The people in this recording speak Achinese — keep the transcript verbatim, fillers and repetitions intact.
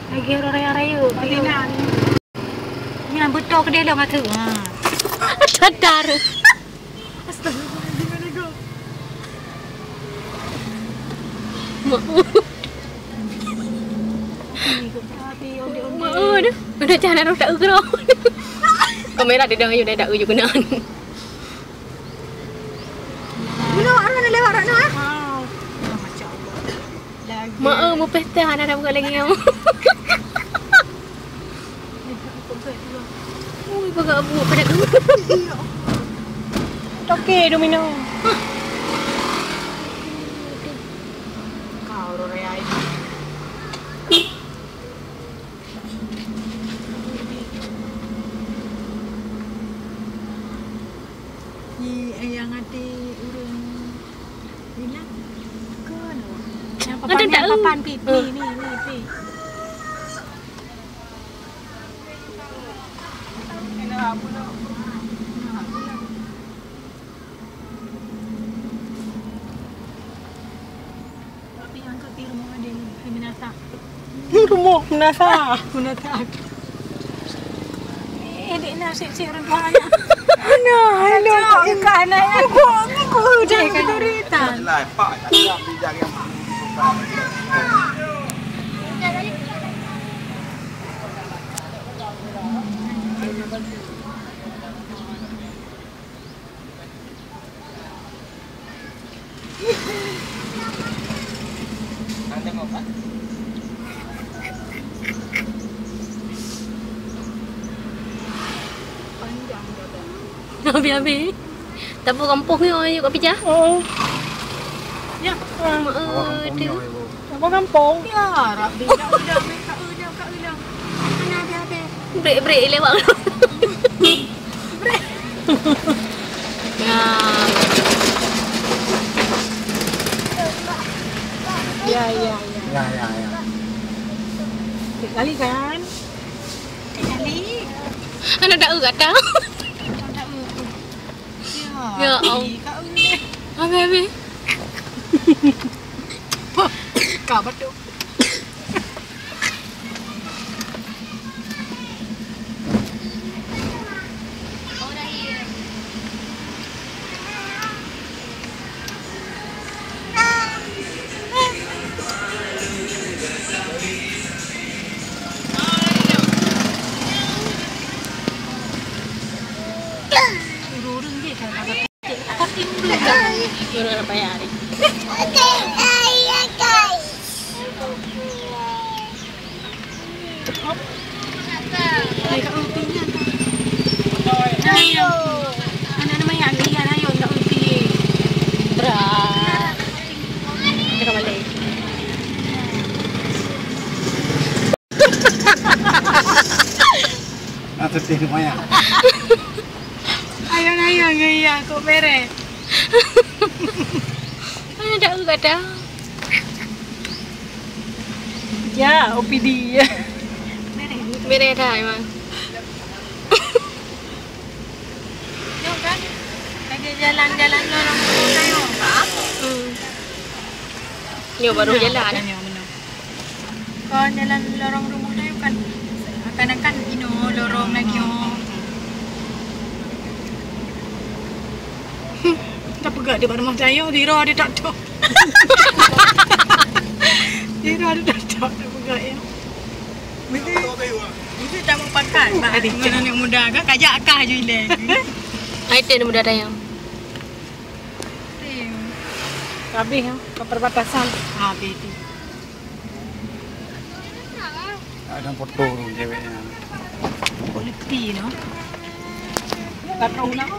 Lagi raya-raya. Nyan beutôi keudéh lom atu. Ha. Tetar. Astagfirullahaladzim. Mak. Mak, aduh. Udah cah nak tak ukur. Kamera dia dah, dah, dah, dah, dah. Bunoe arah na lewat rot na, eh? Wow. Masya Allah. Lagi. Mak, eh, meupesta hana dah buka lagi kamu. Ui, peugah buet pada kamu. Toke domino. Kau raya. Ni, eh, nyang até ureueng ilang. Kön. Nyang papan, nyang papan, pi, pi, ni, ni, pi. Tapi angkat di rumah ada ni, di Minasa. Di rumah Minasa. Minasa. Eh, dek na sik-sik orang tuanya. Ana, hello. Cok, bukan anak ya. Bukan, bukan. Cek, kan cerita. Habis-habis. Tapi gampông ni orang yuk kat pijah. Oh. Ya. Mak, eh, tu. Apa gampông? Ya, Rabbi, tak udah, tak udah, tak udah. Mana habis-habis? Break, break lewat. Break. Ya. Ya, ya, ya. Ya, ya, ya. Sekali kan? Sekali. Anak tak urat dah. Tak urat. Ya, ya Allah. Habis, habis. Ka batuk. Bra. Cakap balik. Nah, sedih lumayan. Ayang-ayang, iya, kok beres. Mana dah kata? Ya, O P D. Beres dah memang. Nyoe kan, lagi jalan-jalan lorong rumah kayu. Hmm. Nyoe baru jalan. Nyoe benar. Kon jalan lorong rumah kayu kan, akan-akan inoe lorong lagi, oh. Hmm, tapeugah di bak rumah Dayo, di roh ada tak tu. Di roh ada tak tu, tapeugah ya. Mesti, mesti tak mau pakai, bak aneuk muda kan, kajak akah je ilèe. Ai teu muda Dayo. Habis ya, ke perbatasan. Habis tu. Ada foto tu ceweknya. Quality no. Tak tahu nak.